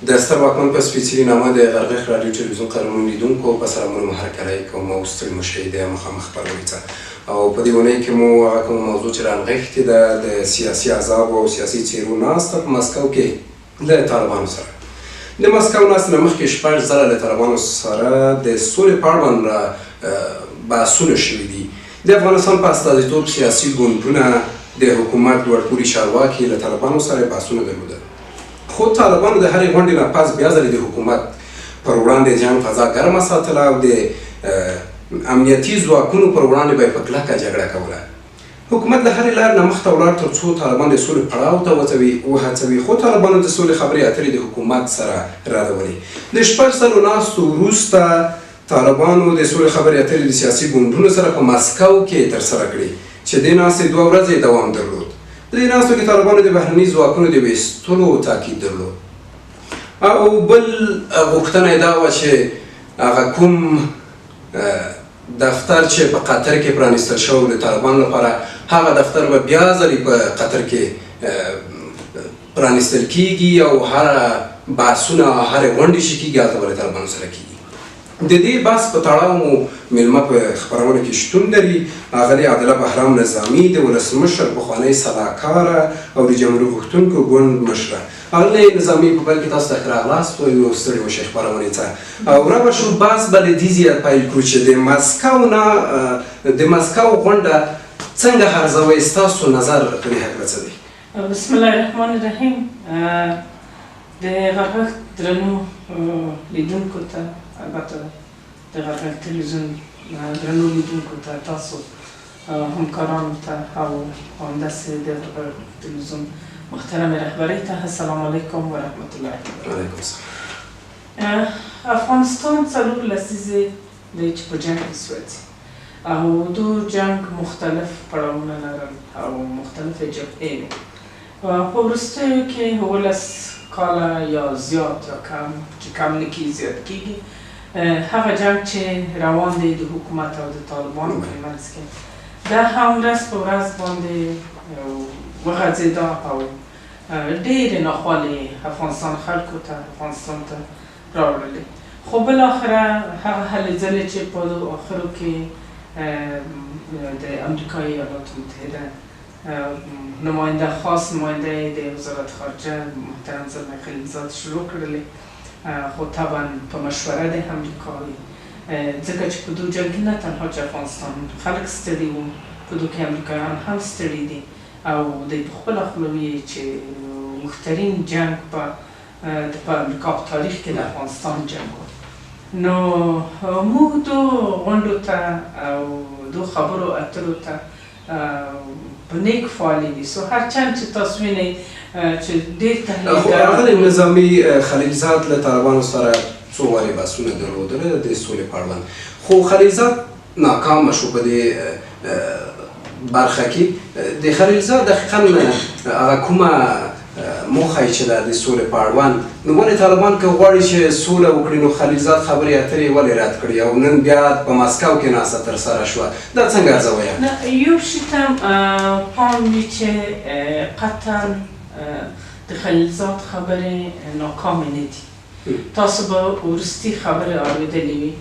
د ستر واکمن په سپېڅلي نامه د غرغښت راډیو ټلویزیون قدرمنو لیدونکو په سلامونو مو هرکلی کوم او ستړي مو شئ د مخامخ خپرونې څخه. او په دې اونۍ کې مو هغه کومه موضوع چې رانغښتې ده، د سیاسي احزابو او سیاسي څېرو ناسته په مسکو کې له طالبانو سره. د مسکو ناستې نه مخکې 6 ځله له طالبانو سره د سولې په اړوند را بحثونه شوي دي. د افغانستان په استازیتوب سیاسي ګوندونه، د حکومت لوړپوړي چارواکي له طالبانو سره بحثونه درلودل، خو طالبانو د هرې غونډې نه پس بیا ځلې د حکومت پر وړاندې جنګ فضا ګرمه ساتله او د امنیتي ځواکونو پر وړاندې به یې په کلکه جګړه کوله. حکومت له هرې لارې نه مخته ولاړ تر څو طالبان د سولې پړاو ته وهڅوي، خو طالبانو د سولې خبرې اترې د حکومت سره ردولې. د 6 ځلو ناستو وروسته طالبانو د سولې خبرې اترې د سیاسي ګوندونو سره په مسکو کې ترسره کړې، چې دې ناستې 2 ورځې دوام درلود. په دې ناستو کې طالبانو د بهرني ځواکونو د ویستلو تاکید درلود او بل غوښتنه یې دا وه چې هغه کوم دفتر چې په قطر کې پرانیستل شوی د طالبانو لپاره، هغه دفتر به بیا ځلې په قطر کې پرانیستل کیږي او هره بحثونه، هرې غونډې چې کیږي هلته به له طالبانو سره کیږي. د دې بحث په تړاو مو میلمه په خپرونه کې شتون لري، اغلې عادله بهرام نظامي، د ولسمشر پخوانۍ سلاکاره او د جمهوري غوښتونکو ګوند مشره. اغلې نظامي، په پیل کې تاسو ته ښه راغلاست وایو، ستړي مه شئ خپرونې څخه. او را به شو بحث به له دې ځایه پیل کړو چې د مسکو غونډه څنګه ارزوئ، ستاسو نظر په دې هکله څه دی؟ بسم الله الرحمن الرحیم. د غرغښت درنو لیدونکو ته، البته د غرغښت تلویزیون درنو لیدونکو ته، تاسو همکارانو ته او همداسې د غرغښت تلویزیون محترم رهبرۍ ته السلام علیکم ورحمت الله وبرکاته. علیکم السلام. افغانستان 4 لسیزې دی چې په جنګ کې سوځي او دو جنګ مختلف پړاوونه لرل او مختلفې جبهې وې. په وروستیو کې 17 کاله یا زیات یا کم، چې کم نه کېږي زیات کېږي، هغه جنګ چې روان دی د حکومت او د طالبانو په منځ کې، دا هم ورځ په ورځ باندې وغځېده او ډېرې ناخوالې افغانستان خلکو ته، افغانستان ته راوړلې. خو بالاخره هغه هلې ځلې چې په آخرو کې د امریکا ایالات متحده نماینده، خاص نماینده د وزارت خارجه محترم زلمی خلیلزاد شروع کړلې، خو طبعا په مشوره د امریکایي، ځکه چې په دو جنګ کې نه تنها چې افغانستان خلک ستړي وو، په دو کې امریکایان هم ستړي دي او دوی په خپله خوله ویي چې مخترین جنګ په امریکا په تاریخ کې د افغانستان جنګ و. نو موږ دو غونډو ته او دو خبرو اترو ته په نیک فعالي نیسو، هرچند چې تاسو وینئ چې ډېر تحلیلګران. اغلې نظامي، خلیلزاد له طالبانو سره څو وارې بحثونه درلودل د سولې په اړوند، خو خلیلزاد ناکامه شو په دې برخه کې. د خلیلزاد دقیقا هغه کومه موخه یې چې ده د سولې په اړوند، نو ولې طالبان که غواړي چې سوله وکړي نو خلیلزاد خبرې اترې ولې رد کړي او نن بیا په مسکو کې ناسته ترسره شوه، دا څنګه ارزوئ؟ نه، یو شي ته پام وي چې قطعا د خلیلزاد خبرې ناکامې نه دي. تاسو به وروستي خبرې اورېدلې وي،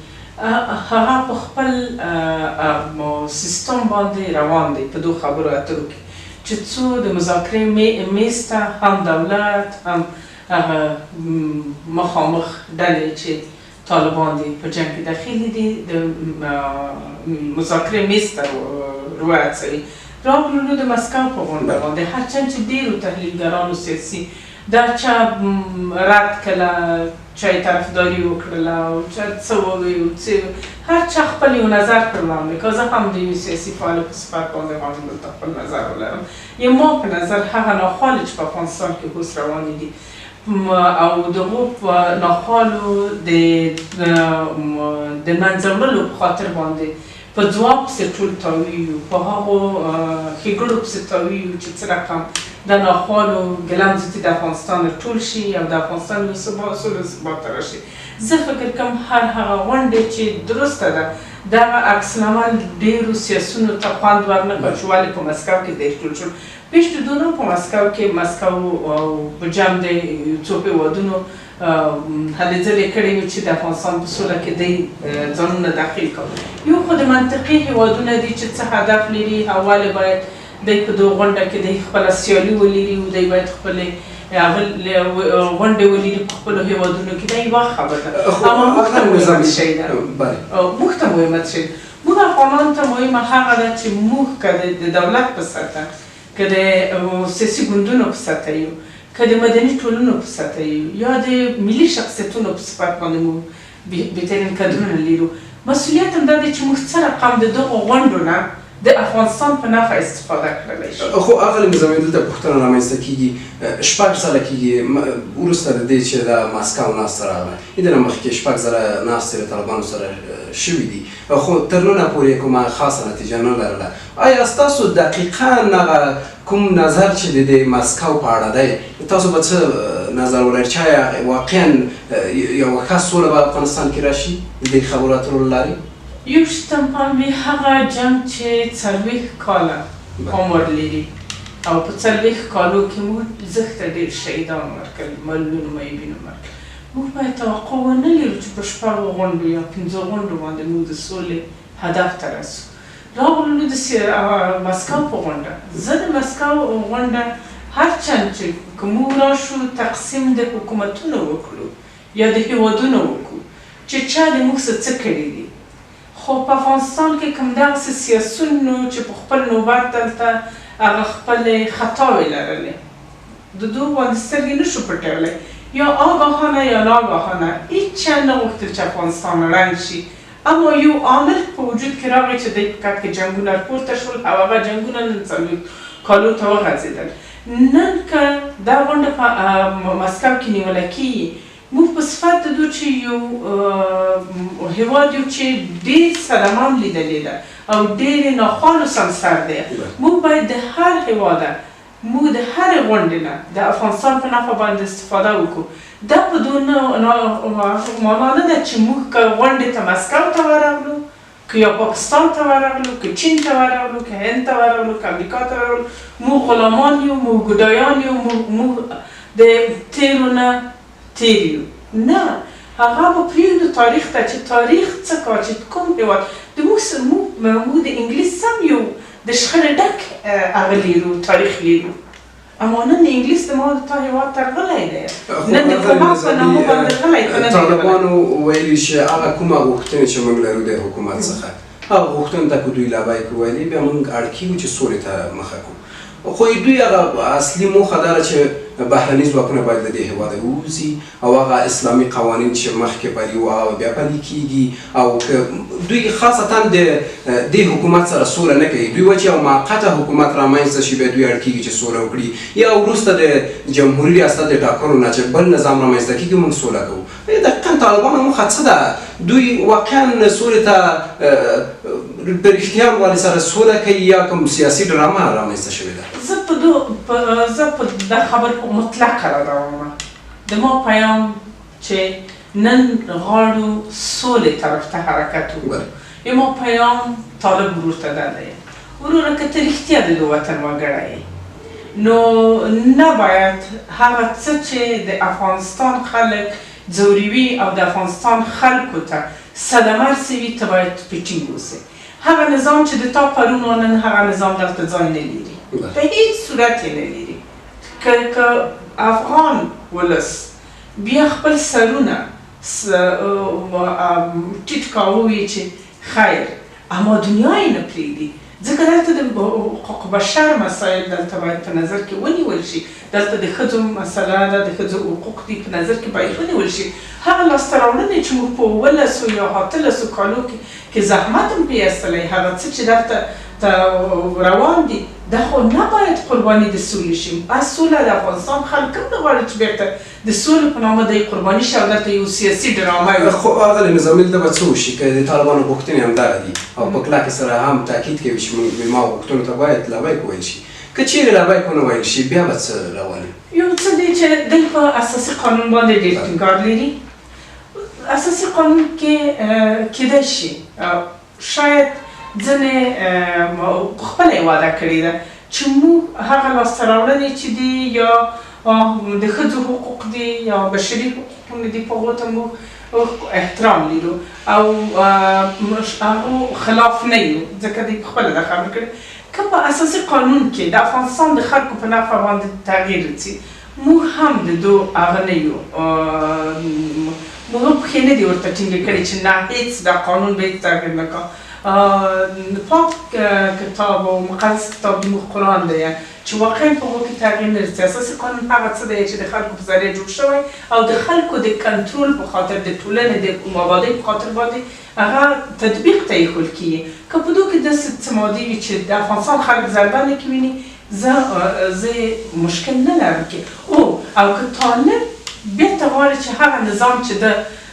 هغه په خپل سیستم باندې روان دی په دوه خبرو اترو کې، چې څو د مذاکرې میز ته هم دولت هم هغه مخامخ ډلې چې طالبان دي په جنګ کې دخیل دي د مذاکرې میز ته وهڅوي. راغلو د مسکو په غونډه باندې، هرچند چې ډېرو تحلیلګرانو سیاسي دا چا رد کړه، چا یې طرفداري وکړله او چا څه وویل او څه، هر چا خپل یو نظر پر وړاندې کړ. زه هم د یو سیاسي فعال په صفت باندې غواړم دلته خپل نظر ولرم. یو ما په نظر هغه ناخوالې چې په افغانستان کې اوس روانې دي او دغو ناخوالو د منځه وړلو په خاطر باندې په ځواب پسې ټول تاوي یو، په هغو ښېګړو پسې تاوي یو چې څه رقم د ناخوالو ګلم زوتي د افغانستان ټول شي او د افغانستان یو سوله ثبات ته راشي. زه فکر کوم هر هغه غونډې چې درسته ده دغه عکس العمل ډېرو سیاسیونو ته خوند ورنه کړ چې ولې په مسکو کې دی ټول شول. پېښ د دونو په مسکو کې، مسکو او په جم د څو هېوادونو هلې ځلې کړې وې چې د افغانستان په سوله کې دی ځانونه دخیل کړ. یو خو د منطقې هېوادونه دي چې څه هدف لري او ولې باید دی په دغه غونډه کې دی خپله سیالي ولري او دی باید خپلې غونډې ولري په خپلو هېوادونو کې، دا یوه خبره ده. اما موږ ته مهمه څه شی ده؟ موږ ته مهمه څه شی ده؟ موږ افغانانو ته مهمه هغه ده چې موږ که د دولت په سطح، که د سیاسي ګوندونو په سطح یو، که د مدني ټولنو په سطح یو، یا د ملي شخصیتونو په صفت باندې موږ بهترین کدرونه لرو، مسؤلیت هم دا دی چې موږ څه رقم د دغو غونډو نه د افغانستان په نفع استفاده کړلی شو. خو اغلې نظامي، دلته پوښتنه رامنځته کېږي، 6 ځله کېږي وروسته د دې چې د مسکو ناسته راغله، دې نه مخکې 6 ځله ناستې له طالبانو سره شوې دي، خو تر ننه پورې کومه خاصه نتیجه نه لرله. آیا ستاسو دقیقا هغه کوم نظر چې د دې مسکو په اړه دی، تاسو به څه نظر ولرئ چې آیا واقعا یوه ښه سوله به افغانستان کې راشي د دې خبرو اترو له لارې؟ یو شتم پام وي هغه جنګ چې 40 کاله عمر لري او په 40 کالو کې موږ زښته ډېر شهیدان ورکړل، میلیونو معیوبینو ورکړل. موږ باید توقع ونه لرو چې په 6 غونډو یا 5 غونډو باندې موږ د سولې هدف ته رسو. راغلو د مسکو په غونډه، زه د مسکو غونډه هرچند چې که موږ راشو تقسیم د حکومتونو وکړو یا د هیوادونو وکړو چې چا د موږ څه څه کړي دي، خو په افغانستان کې کوم دغسې سیاسیون نو چې په خپل نوبت دلته هغه خپلې خطاوې لرلې، د دوی باندې سترګې نه شو پټولی، یا آګاهانه یا ناګاهانه هیچا نه غوښتل چې افغانستان ړنګ شي. اما یو عامل په وجود کې راغی چې دی په کټ کې جنګونه پورته شول او هغه جنګونه نن 40 کالو ته وغځېدل. نن که دا غونډه په مسکو کې نیوله کېږي، موږ په صفت د دوی چې یو هیواد یو چې ډېر صدمه هم لیدلې ده او ډېرې ناخوالو سم سر دی، موږ باید د هر هیواده، موږ د هرې غونډې نه د افغانستان په نفع باندې استفاده وکړو. دا په دوه معنا نه ده چې موږ که غونډې ته مسکو ته ورغلو، که یا پاکستان ته ورغلو، که چین ته ورغلو، که هند ته ورغلو، که امریکا ته ورغلو، موږ غلامان یو، موږ ګډایان یو، موږ د تېرو نه تېر یو. نه، هغه به پرېږدو تاریخ ته چې تاریخ څه کا، چې کوم هېواد د موږ موږ د انګلیس سم یو د شخړې ډک هغه لرو، تاریخ لرو. اما نن انګلیس د ما د تا هېواد ته راغلی دی، نن د کومک په نامه باندې راغلی که نه دی راغلی؟ طالبانو ویلي چې هغه کومه غوښتنې چې موږ لرو د حکومت څخه، هغه غوښتنو ته که دوی لبیک وویلې، بیا موږ اړ کېږو چې سولې ته مخه کړو. خو دوی هغه اصلي موخه دا ده چې بهرني ځواکونه باید له دې هېواده ووځي او هغه اسلامي قوانین چې مخکې پلي وو هغه بیا پلي کېږي، او که دوی خاصتا د دې حکومت سره سوله نه کوي، دوی وایي چې یو موقته حکومت رامنځته شي بیا دوی اړ کېږي چې سوله وکړي، یا وروسته د جمهوري ریاست د ټاکنو نه چې بل نظام رامنځته کېږي موږ سوله کوو. دقیقا طالبانو موخه څه ده؟ دوی واقعا سولې ته په رښتیا والي سره سوله کوي یا کوم سیاسي ډرامه رامنځته شوې ده؟ زه په دا خبر په مطلقه ردوم. د ما پیام چې نن غواړو سولې طرف ته حرکت وکړو، یما پیام طالب ورور ته دا دی، وروره که ته رښتیا د دې وطن وګړی یې، نو نباید هغه څه چې د افغانستان خلک ځوروي او د افغانستان خلکو ته صدمه رسوي، ته باید پرې ټینګ اوسې. هغه نظام چې د تا پرون و، نن هغه نظام دلته ځای نه لري، په هیڅ صورت یې نه لري. که افغان ولس بیا خپل سرونه ټیټ کاوه وي چې خیر، اما دنیا یې نه پرېږدي، ځکه دلته د حقوق بشر مسایل دلته باید په نظر کې ونیول شي، دلته د ښځو مسله ده، د ښځو حقوق دي په نظر کې باید ونیول شي. هغه لاسته راوړنې چې موږ په 17 یا 18 کالو کې زحمت هم پرې ایستلی، هغه څه چې دلته روان دي، دا خو نباید قرباني د سولې شي. سوله د افغانستان خلک هم نه غواړي چې بېرته د سولې په نامه دی قرباني شي او دلته یو سیاسي ډرامه وي. خو اغلې نظامي، دلته به څه وشي که د طالبانو غوښتنې همدغه دي او په کلکې سره هم تاکید کوي چې موږ ما غوښتنو ته باید لبیک وویل شي، که چیرې لبیک ونه ویل شي بیا به څه روان وي؟ یو څه دی چې دی په اساسي قانون باندې ډېر ټینګار لري. اساسي قانون کې کېدای شي شاید ځینې خپله یې وعده کړې ده چې موږ هغه لاسته راوړنې چې دي یا د ښځو حقوق دي یا بشري حقوقونه دي، په هغو ته موږ احترام لرو او هغو خلاف نه یو، ځکه دوی په خپله دا خبره کړې. که په اساسي قانون کې د افغانستان د خلکو په نفع باندې تغییر رسي، موږ هم د دو هغه نه یو، موږ هم پښې نه دي ورته ټینګې کړې چې نه هېڅ دا قانون به هېڅ تغییر نه کا. پاک کتاب او مقدس کتاب د موږ قرآن دی چې واقعا په هغو کې تغییر نه رسي. اساسي قانون هغه څه دی چې د خلکو په ذریعه جوړ شوی او د خلکو د کنټرول په خاطر، د ټولنې د آبادۍ په خاطر باندې هغه تطبیق ته ایښول کېږي. که په دو کې داسې څه مادې وي چې د افغانستان خلک ضربه نه کې ویني، زه مشکل نه لرم کې او که طالب بیرته غواړي چې هغه نظام چې د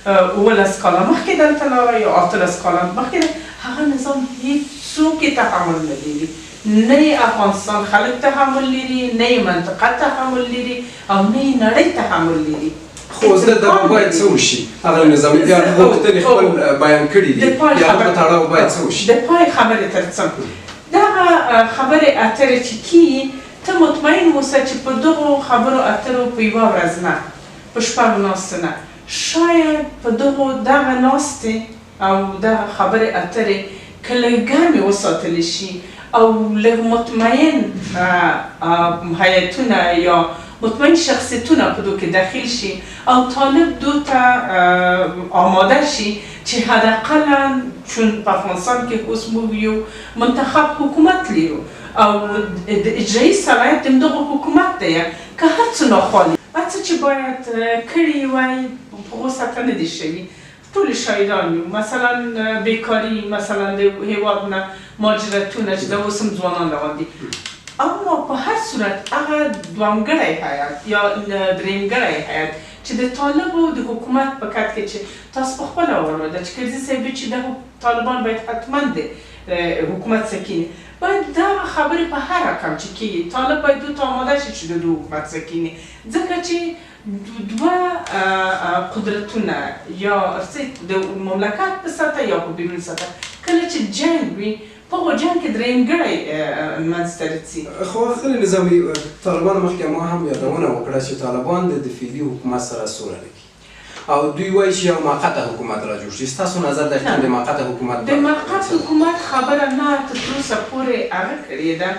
17 کاله مخکې دلته لاره یا 18 کاله مخکې ده، هغه نظام هیڅوک یې تحمل نه لري، نه یې افغانستان خلک تحمل لري، نه یې منطقه تحمل لري او نه یې نړۍ تحمل لري. خو زه دا باید څه وشي؟ هغه نظامي بیا غوښتنې خپل بیان کړي دي، د هغه په تړاو باید څه وشي؟ د پای خبرې تر څنګ دغه خبرې اترې چې کېږي، ته مطمئن اوسه چې په دغو خبرو اترو په یوه ورځ نه، په شپږو ناستو نه، شاید په دغه ناستې او دغه خبرې اترې که لږ ګرمې وساتلې شي او لږ مطمئن هیئتونه یا مطمئن شخصیتونه په دو کې دخیل شي او طالب دو ته آماده شي چې حداقلا چون په افغانستان کې اوس موږ یو منتخب حکومت لرو او د اجرایي صلاحیت همدغه حکومت دی، که هر څه ناخوالي هر څه چې باید کړي وای په هغو سطح نه دي شوي. ټول شاعران یو، مثلا بیکاری، مثلا د هیواد نه مهاجرتونه چې دا اوس هم ځوانان روان دي، اما په هر صورت هغه دوامګړی هیئت یا درېیمګړی هیئت چې د طالبو د حکومت په کت کې چې تاسو په خپله واورېده چې کرزي صاحب چې د طالبان باید حتما د حکومت سره کښېني، باید دغه خبرې په هر رقم چې کېږي طالب باید دوی ته آماده شي چې د دوی حکومت سره کښېني، ځکه چې دوه قدرتونه یا د مملکت په سطح یا په بیرون سطح کله چې جنګ وي، په هغو جنګ کې درېیمګړی منځته راځي. خو ښاغلی نظامي، طالبانو مخکې ما هم یادونه وکړه چې طالبان د فعلي حکومت سره سوله نه کوي او دوی وایي چې یو موقته حکومت را جوړ شي. ستاسو نظر دقیقاً د موقته حکومت؟ د موقت حکومت خبره نه تر اوسه پورې هغه کړې ده،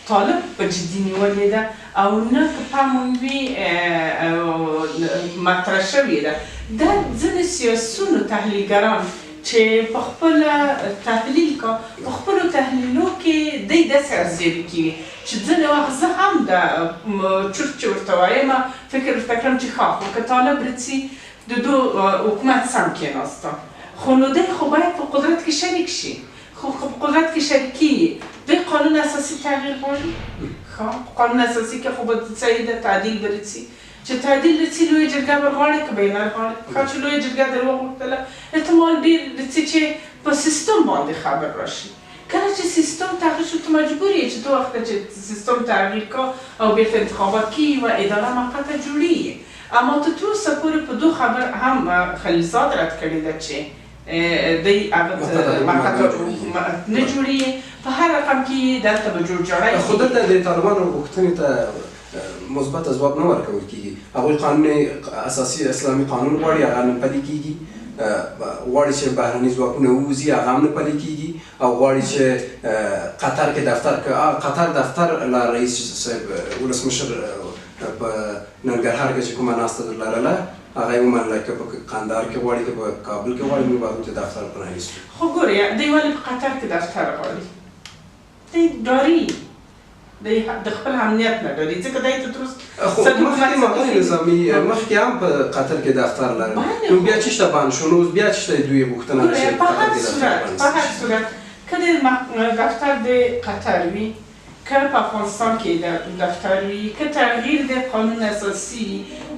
طالب په جدي نیولې ده او نه که پام وي مطرح شوې ده. دا ځینې سیاسیونو تحلیلګران چې په خپله تحلیل کا، په خپلو تحلیلو کې دی داسې ارزیابي کوي چې ځینې وخت زه هم د چورت چې ورته وایم فکر ورته کړم چې ښه، خو که طالب رسي د دو حکومت سم کېناسته، خو نو دی خو باید په قدرت کې شریک شي، خو په قدرت کې شریکېږي. دوی قانون اساسي تغییر غواړي، ښه په قانون اساسي کې خو به صحیح ده تعدیل به رسي، چې تعدیل رسي لویه جرګه به غواړي که به یې نه غواړي؟ ښه چې لویه جرګه در وغوښتله احتمال ډېر رسي چې په سیستم باندې خبر راشي. کله چې سیستم تغییر شو ته مجبور یې چې تو وخته چې سیستم تغییر کا او بیرته انتخابات کېږي یوه اداره موقته جوړېږي. اما تر اوسه پورې په دو خبر هم خلیلزاد رد کړې ده چې دی هغه موقته نه جوړېږي، په هر رقم کې دلته به جوړ جاړی. خو دلته د طالبانو غوښتنې ته مثبت ځواب نه ورکول کېږي. هغوی قانون اساسي اسلامي قانون غواړي، هغه نه پلي کېږي. غواړي چې بهرني ځواکونه ووځي، هغه هم نه پلي کېږي. او غواړي چې قطر کې دفتر، قطر دفتر لا رئیس صاحب ولسمشر په ننګرهار کې چې کومه ناسته لرله هغه یې ومنله که په قندهار کې غواړي که په کابل کې غواړي موږ به هغوی ته دفتر پرانیستو. خو ګورې دی ولې په قطر کې دفتر غواړي؟ دی ډاري، دی د خپل امنیت نه ډاري، ځکه دی ته تر اوسه خو مخکې مغلي نظامي مخکې هم په قطر کې دفتر لرل، نو بیا چې شته بند شو، نو اوس بیا چې شته دوی غوښتنه چې په هر صورت که د دفتر د قطر وي، که په افغانستان کې دفتر وي، که تغییر د قانون اساسي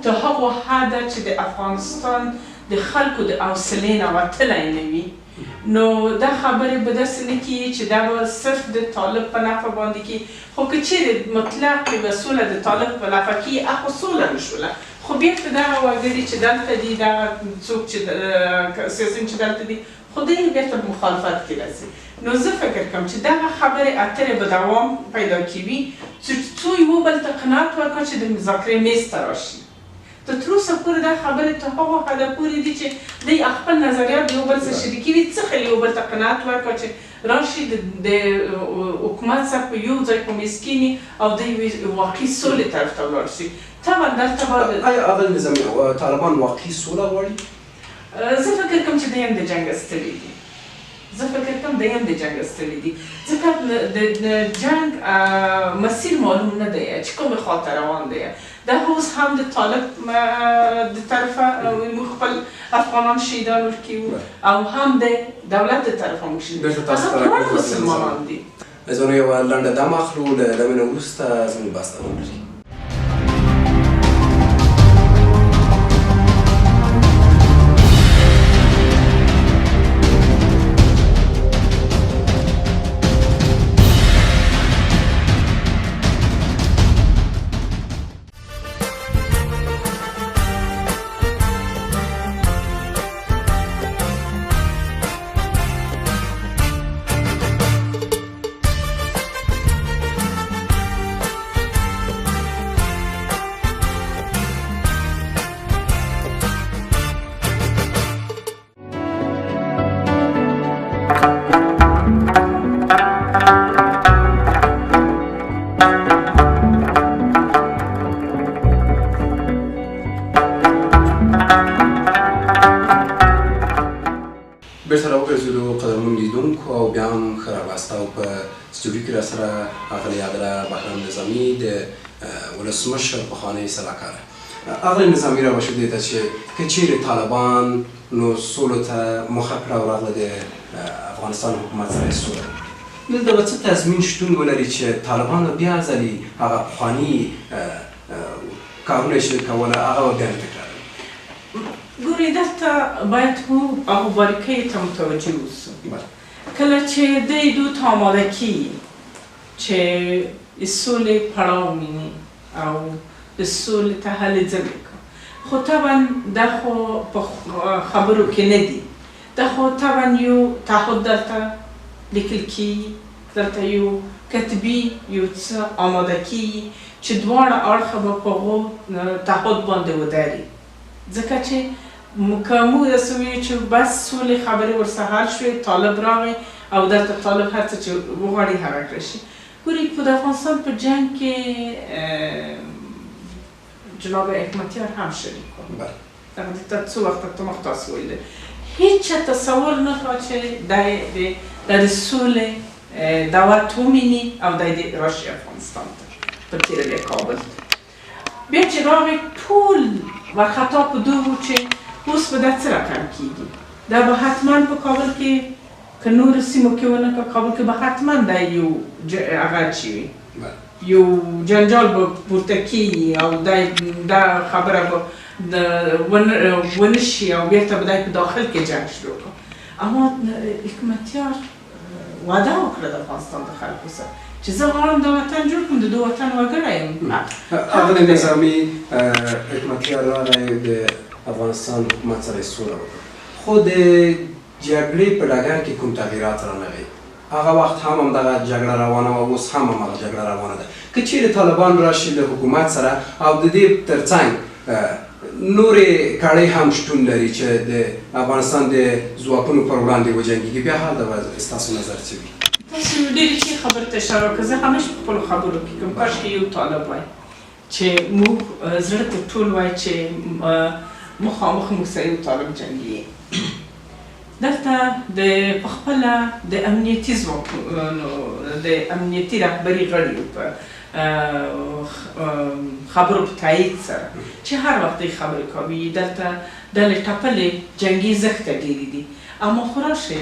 تر هغو حده چې د افغانستان د خلکو د حوصلې نه وتلی نه وي، نو دا خبرې به داسې نه کېږي چې دا به صرف د طالب په نفع باندې کېږي. خو که چېرې مطلق یوه سوله د طالب په نفع کېږي، اخو سوله نه شوله، خو بېرته دغه وګړي چې دلته دي، دغه څوک چې سیاسیون چې دلته دي، خو دی بېرته په مخالفت کې راځي. نو زه فکر کوم چې دغه خبرې اترې به دوام پیدا کوي څو یو بل ته قناعت ورکړي چې د مذاکرې میز ته راشي. تر اوسه پورې دا خبرې تر هغو حده پورې دي چې دوی خپل نظریات د یو بل سره شریکوي، څخه یو بل ته قناعت ورکړي چې راشي د حکومت سره په یو ځای په میز کښېني او د یوې واقعي سولې طرف ته ولاړ شي. طبعا دلته به آیا اغل نظامي طالبان واقعي سوله غواړي؟ زه فکر کوم چې دوی هم د جنګ ستړي دي. زه فکر کوم دوی هم د جنګ ستړي دي، ځکه د جنګ مسیر معلوم نه دی چې کومې خوا ته روان دی. دا اوس هم د طالب د طرفه موږ خپل افغانان شهیدان ورکوو او هم د دولت د طرفه موږ شهیدان، هغه مسلمانان دي. زه یوه لنډه دمه اخلو، له دمې نه وروسته زموږ بحث دوام لري. بیرته راوګرځېدو قدرمن لیدونکو او بیا هم ښه راغلاست. او په سټوډیو کې راسره اغلې عادله بهرام نظامي د ولسمشر پخوانۍ سلاکاره. اغلې نظامي را وشو دې ته چې که چیرې طالبان نو سولو ته مخه کړه او راغله د افغانستان حکومت سره یې سوله وکړي، دلته به څه تضمین شتون ولري چې طالبان به بیا ځلي هغه پخواني کارونه چې کوله هغه به بیا نه تکراروي؟ ګورئ، دلته باید موږ هغو باریکیو ته متوجه اوسو. کله چې دی دوی ته آماده کېږي چې د سولې پړاو ویني او د سولې ته هلې ځلې کوي، خو طبعا دا خو په خبرو کې نه دي، دا خو طبعا یو تعهد دلته لیکل کېږي، دلته یو کتبي یو څه آماده کېږي چې دواړه اړخه به په هغو تعهد باندې ودري. ځکه چې که موږ داسې ووایو چې بس سولې خبرې ورسره حل شوې، طالب راغی او دلته طالب هر څه چې وغواړي هغه کړی شي. ګورئ، په د افغانستان په جنګ کې جناب حکمتیار هم شریک و. دغه ته څو وخته ته مخ تاسو ویل، هیچا تصور نه کاوه چې دی د سولې دعوت ومیني او دی دې راشي افغانستان ته، په تېره بیا کابل ته. بیا چې راغی ټول ورخطا په دوی وو چې اوس به دا څه رقم کېږي، دا به حتما په کابل کې که نورو سیمو کې ونه که کابل کې به حتما دا یو هغه چې وي یو جنجال به پورته کېږي او دا خبره به ونه شي او بېرته به دی په داخل کې جنګ شروع کړي. اما حکمتیار وعده وکړه د افغانستان د خلکو سره چې زه غواړم دا وطن جوړ کړم، د دوه وطن وګړی یم. اغلې نظامي، حکمتیار راغی د افغانستان حکومت سره یې سوله وکړه، خو د جګړې په ډګر کې کوم تغییرات رانغی. هغه وخت هم همدغه جګړه روانه وه، اوس هم هماغه جګړه روانه ده. که چیرې طالبان راشي له حکومت سره او د دې ترڅنګ نورې کړۍ هم شتون لري چې د افغانستان د ځواکونو پر وړاندې وجنګېږي، بیا هلته به ستاسو نظر څه وي؟ تاسو ډېرې ښې خبرې ته اشاره وکړه. زه همېش په خپلو خبرو کې کوم، کاشکې یو طالب وای چې موږ زړه ته ټول وای چې مخامخ موږ سره یو طالب جنګېږي. دلته د په خپله د امنیتي ځواکونو د امنیتي رهبري غړیو په خبرو په تایید سره چې هر وخت دوی خبرې کوي، دلته ډلې ټپلې جنګي زښته ډېرې دي. اما خو راشئ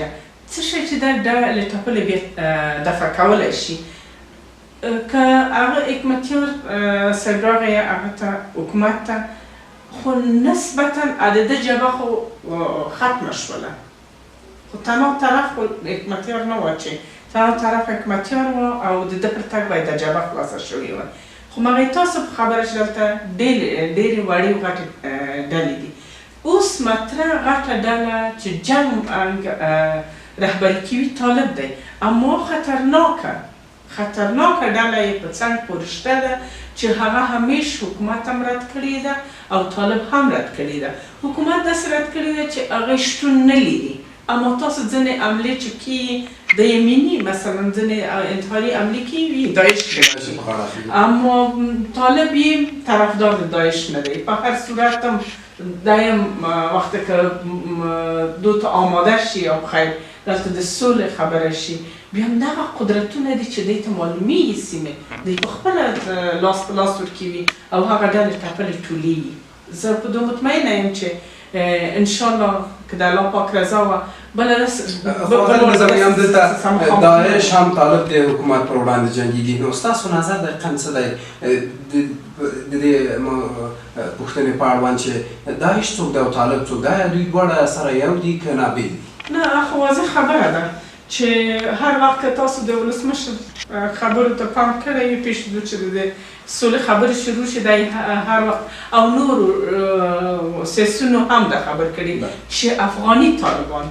څه شی چې دا ډلې ټپلې بیا دفع کولی شي، که هغه حکمتیار صاحب راغی هغه ته حکومت ته، خو نسبتا د ده جبهه خو ختمه شوله، خو تنها طرف خو حکمتیار نه وه، چې تنها طرف حکمتیار و او د ده پر تګ باید دا جبهه خلاصه شوې وه. خو مګر تاسو په خبره چې دلته ډېرې وړې او غټې ډلې دي. اوس اوس مطرح غټه ډله چې جنګ رهبري کوي طالب دی، اما خطرناکه ډله یې په څنګ پورې شته ده چې هغه همیش حکومت هم رد کړې ده او طالب هم رد کړې ده. حکومت داسې رد کړې ده چې هغه شتون نه لري، اما تاسو ځینې عملې چې کیږي د یمیني مثلا ځینې انتحاري عملې کیږي داعش کوي، اما طالب یې طرفدار د داعش نه دی. په هر صورت هم دایم وخت که دو ته آماده شي او خیر دلته د سولې خبره شي، بیا هم دغه قدرتونه دي چې دوی ته معلومیږي سیمې، دوی په خپله لاس په لاس ورکوي او هغه ډلې ټپلې ټولېږي. زه په دوه مطمئنه یم چې انشاءالله که د الله پاک رضا وه بله دلته داعش هم طالب د حکومت پر وړاندې جنګېږي. نو ستاسو نظر دقیقا څه دی د دې پوښتنې په اړوند چې داعش څوک دی او طالب څوک دی؟ آیا دوی دواړه سره یو دي که نه بېل دي؟ نه، خو واضح خبره ده چې هر وخت که تاسو د ولسمشر خبرو ته پام کړی وي، پېښ چې د سولې خبرې شروع شي، دی هر وخت او نورو سیاسیونو هم دا خبر کړي چې افغاني طالبان،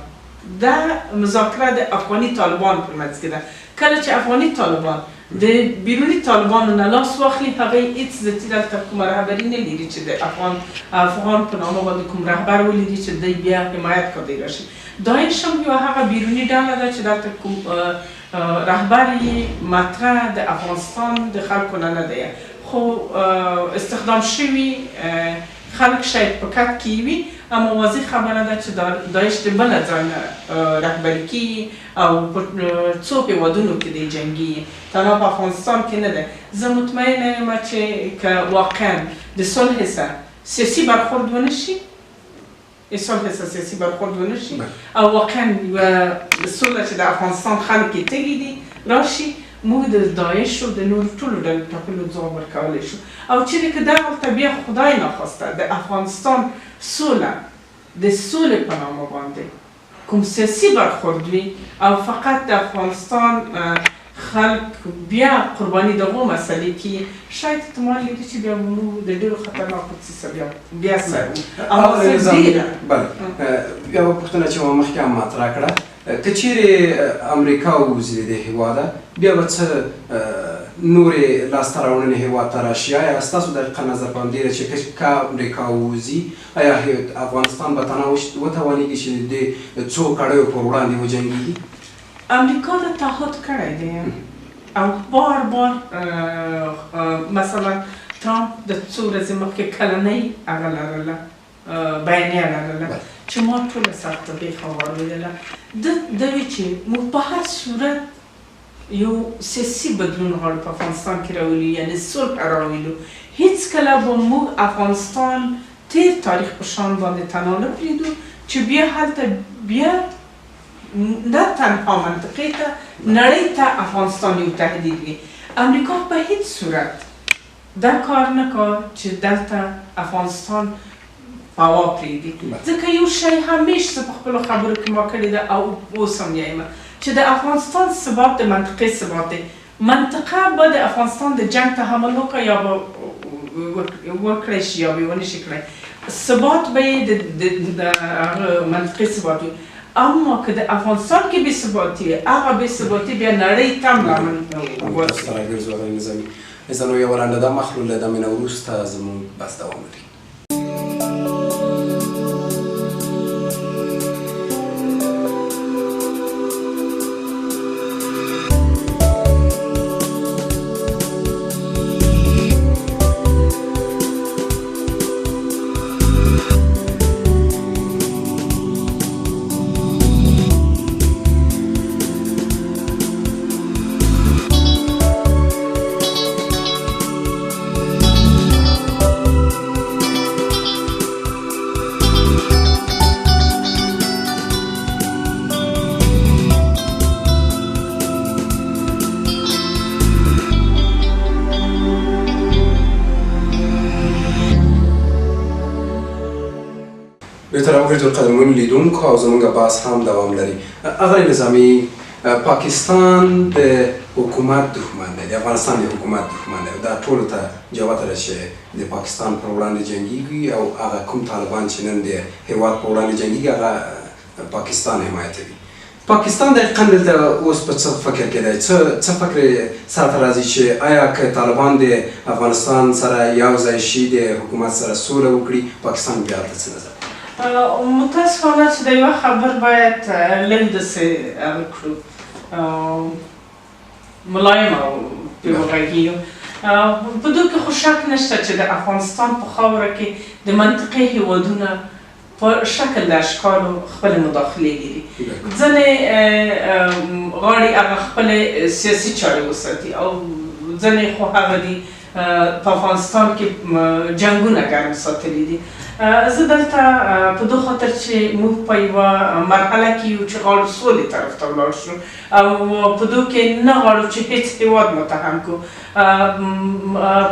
دا مذاکره د افغاني طالبان په منځ کې ده. کله چې افغاني طالبان د بیروني طالبانو نه لاس واخلي، هغه هیڅ ذاتي دلته کومه رهبري نه لري چې د افغان په نامه باندې کوم رهبر ولري چې دی بیا حمایت کوي راشي. داعش هم یوه هغه بیروني ډله ده چې دلته کوم رهبر یې مطرح د افغانستان د خلکو نه نه دی، خو استخدام شوي خلک شاید په کت کې وي، اما واضح خبره ده چې داعش د بله ځای نه رهبري کېږي او په څو هېوادونو کې دی جنګېږي، تنها په افغانستان کې نه دی. زه مطمئنه یم چې که واقعا د صلح سره سیاسي برخورد ونه شي، صلح سره سیاسي برخورد ونه شي او واقعا یوه سوله چې د افغانستان خلک یې تږي دي راشي، موږ د داعش او د نورو ټولو ډلو ټپلو ځواب ورکولی شو. او چېرې که دغلته بیا خدای ناخواسته د افغانستان سوله د سولې په نامه باندې کوم سیاسي برخورد وي او فقط د افغانستان خلک بیا قرباني دغو مسئلې کې، شاید احتمال لري چې بیا موږ د ډېرو خطرناکو څیز بیا سره وو. بله، یوه پوښتنه چې ما مخکې هم مطرح کړه، که چیرې امریکا ووځي د دې هېواده، بیا به څه نورې لاسته راوړنې هېواد ته راشي؟ آیا ستاسو دقیقه نظر په همدې ده چې که امریکا ووځي، آیا افغانستان به تنها وتوانېږي چې د دې څو کړیو پر وړاندې وجنګېږي؟ امریکا دا تعهد کړی دی او بار بار مثلا ترامپ د څو ورځې مخکې کلنۍ هغه لرله، بیانیه لرله چې ما ټوله سخته پېښه واورېدله. ده وی چې موږ په هر صورت یو سیاسي بدلون غواړو په افغانستان کې راولو، یعنې صلح راولو. هیڅکله به موږ افغانستان تېر تاریخ په شان باندې تنها نه پرېږدو چې بیا هلته بیا نه تنها منطقې ته، نړۍ ته افغانستان یو تهدید وي. امریکا په هیڅ صورت دا کار نه کا چې دلته افغانستان هوا پرېږدي، ځکه یو شی همیش زه په خپلو خبرو کې ما کړې ده او اوس هم یم چې د افغانستان ثبات د منطقې ثبات دی. منطقه به د افغانستان د جنګ تحمل وکړه یا به وکړی شي یا به یې ونه شي کړی، ثبات به یې د هغه منطقې ثبات وي. اما که د افغانستان کې بې ثباتي وي، هغه بې ثباتي بیا نړۍ ته هم لامل وګرځي. عزیزانو، یوه لنډه دمه اخلو، له دمې نه وروسته زموږ بحث دوام لري. بیرته راوګرځو قدرمنو لیدونکو، او زموږ بحث هم دوام لري. اغلې نظامي، پاکستان د حکومت دښمن دی، د افغانستان د حکومت دښمن دی. دا ټولو ته جوته ده چې د پاکستان پر وړاندې جنګیږي او هغه کوم طالبان چې نن د هیواد پر وړاندې جنګیږي هغه پاکستان حمایتوي. پاکستان دقیقا دلته اوس په څه فکر کې دی؟ څه فکر سره ته راځي چې آیا که طالبان د افغانستان سره یو ځای شي، د حکومت سره سوله وکړي، پاکستان بیا هلته څه نظر؟ متاسفانه چې د یوه خبر باید لږ داسې هغه کړو، ملایم او پرې وغږېږو. په دوی کې خو شک نشته چې د افغانستان په خاوره کې د منطقې هیوادونه په شکل د اشکالو خپلې مداخلې لري. ځینې غواړي هغه خپلې سیاسي چارې وساتي او ځینې خو هغه دي په افغانستان کې جنګونه ګرم ساتلي دي. زه دلته په دو خاطر چې موږ په یوه مرحله کې یو چې غواړو سولې طرف ته ولاړ شو او په دو کې نه غواړو چې هیڅ هیواد متهم کړو.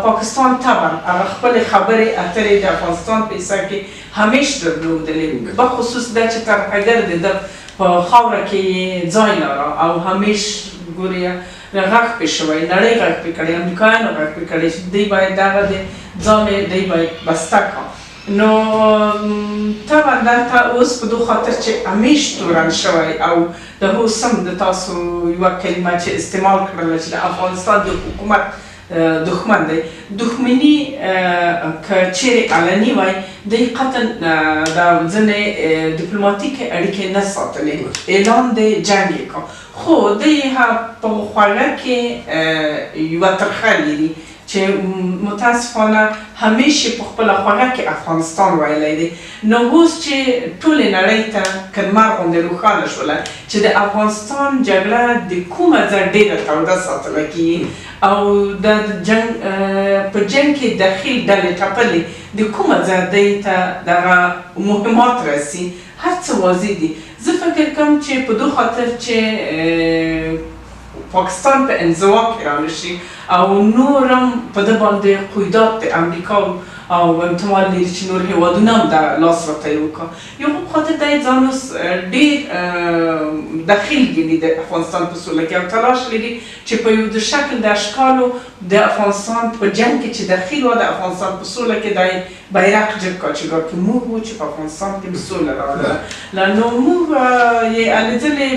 پاکستان طبعا هغه خپلې خبرې اترې د افغانستان په حصه کې همیش درلودلې، بخصوص دا چې ترهګر د ده په خاوره کې یې ځای لاره او همیش ګورې غږ پې شوی، نړۍ غږ پې کړی، امریکایانو غږ پې کړی چې دوی باید دغه د ځان دوی باید بسته کړه. نو طبعا دلته اوس په دو خاطر چې همیش تورن شوی او د هوسم د تاسو یوه کلمه چې استعمال کړله چې د افغانستان د حکومت دښمن دی، دښمني که چیرې علني وای دی قطعا دا ځینې دیپلوماتیکې اړیکې نه ساتلې، اعلان دی جنګ یې کا. خو دی په خوږه کې یوه ترخه لري چې متاسفانه همیش په خپله خوږه کې افغانستان ویلی دی. نو اوس چې ټولې نړۍ ته که لمر غوندې روښانه شوله چې د افغانستان جګړه د کومه ځای ډېره توده ساتله کېږي او د جنګ په جنګ کې دخیل ډلې ټپلې د کومه ځای دی ته دغه مهمات رسي، هر څه واضح دي. زه فکر کوم چې په دو خاطر چې پاکستان په انزوا کې رانشي او نور هم په ده باندې قیدات د امریکا او احتمال لري چې نور هیوادونه هم دا لاس ورته یې وکړه، یو خو په خاطر دی ځان اوس ډېر دخیل ګڼي د افغانستان په سوله کې او تلاش لري چې په یو د شکل د اشکالو د افغانستان په جنګ کې چې دخیل وه د افغانستان په سوله کې دی بیرق جګ کا چې ګواکې موږ وو چې په افغانستان کې سوله راوړله. نو موږ یې هلې ځلې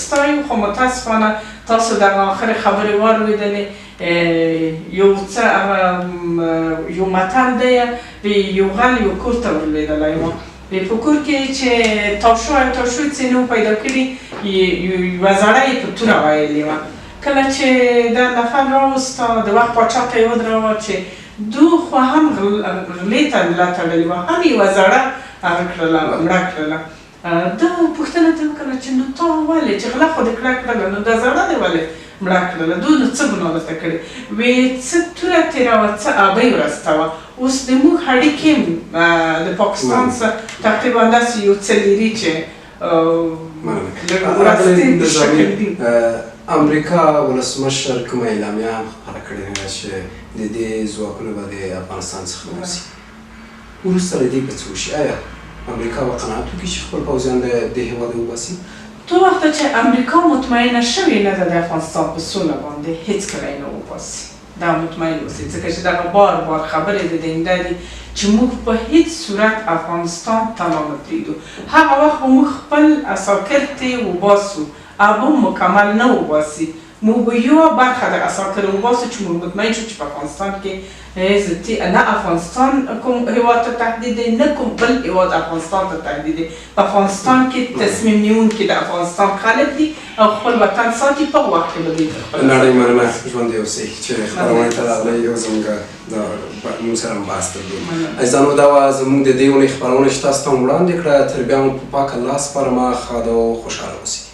ستایو، خو متاسفانه تاسو دغه آخرې خبرې واورېدلې. یو څه هغه یو متل دی، یو غل یو کور ته ورلوېدلی و، په کور کې چې تاشو او تاشو څه نه وو پیدا کړي یوه زړه یې په توره ویلې وه. کله چې دا نفر راوسته د وخت پاچا ته یې ودروه چې دو خو هم غلې ته ملا تړلې وه، هم یوه زړه هغه کړله مړه کړله. ده پوښتنه ترې وکړه چې نو تا ولې چې غله خو دې کړه کړله نو دا زړه دې ولې مړه کړله، دوی نو څه ګناه درته کړې؟ وې څه توره تېره وه څه ابۍ ورسته وه. اوس د موږ اړیکې د پاکستان سره تقریبا داسې یو څه لري چې امریکا ولسمشر کومه اعلامیه هم خپره کړې ده چې د دې ځواکونه به د افغانستان څخه ووځي، وروسته له دې به څه وشي؟ آیا امریکا به قناعت وکړي چې خپل پوځیان د دې هېواده وباسي؟ تو وخته چې امریکا مطمئنه شوې نه ده د افغانستان په سوله باندې هیڅکله یې نه وباسي، دا مطمئن اوسئ، ځکه چې دغه بار بار خبرې د دې دي چې موږ په هیڅ صورت افغانستان تنها نه پرېږدو. هغه وخت به موږ خپل عساکر ترې وباسو، هغه مکمل نه وباسي، موږ به یوه برخه د عساکر وباسو چې موږ مطمئن شو چې په افغانستان کې نه افغانستان کوم هیواد ته تهدید دی، نه کوم بل هیواد افغانستان ته تهدید دی. په افغانستان کې تصمیم نیونکي د افغانستان خلک دي او خپل وطن ساتي. په وخت کې به دوی خپل نړۍ مننه، ژوندی اوسئ چې خپرونې ته راغلئ او زموږ موږ سره هم بحث درلود. عزیزانو دا وه زموږ د دې اونۍ خپرونه چې تاسو ته مو وړاندې کړه. تر بیا مو په پاک الله سپارم، ښاد او خوشحاله اوسئ.